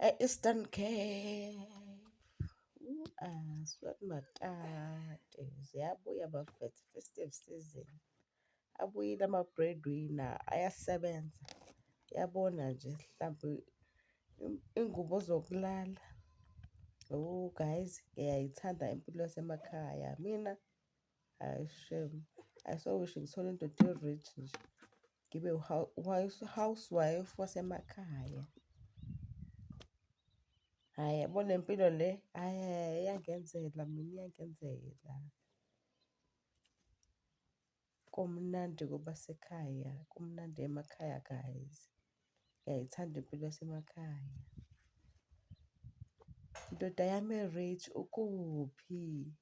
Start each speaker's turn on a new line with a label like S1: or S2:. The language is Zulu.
S1: E-Eastern Cape. Sweet matate, ziyabuya bafethu, festive season. Abuyile ama-breadwinner, ayasebenza. Yabona nje hlampe ingubo zokulala. Oh guys, ngiyayithanda impilo yasemakhaya mina. Hhayi shame, I so wish ngithole indoda e-rich nje, ngibe housewife wasemakhaya. Hhayi, yabo le mpilo le, hhayi, iyangenzela mina, iyangenzela. Kumnandi ukuba sekhaya, kumnandi emakhaya guys. Ngiyayithanda impilo yasemakhaya. Ndoda yami e-rich, ukuphi?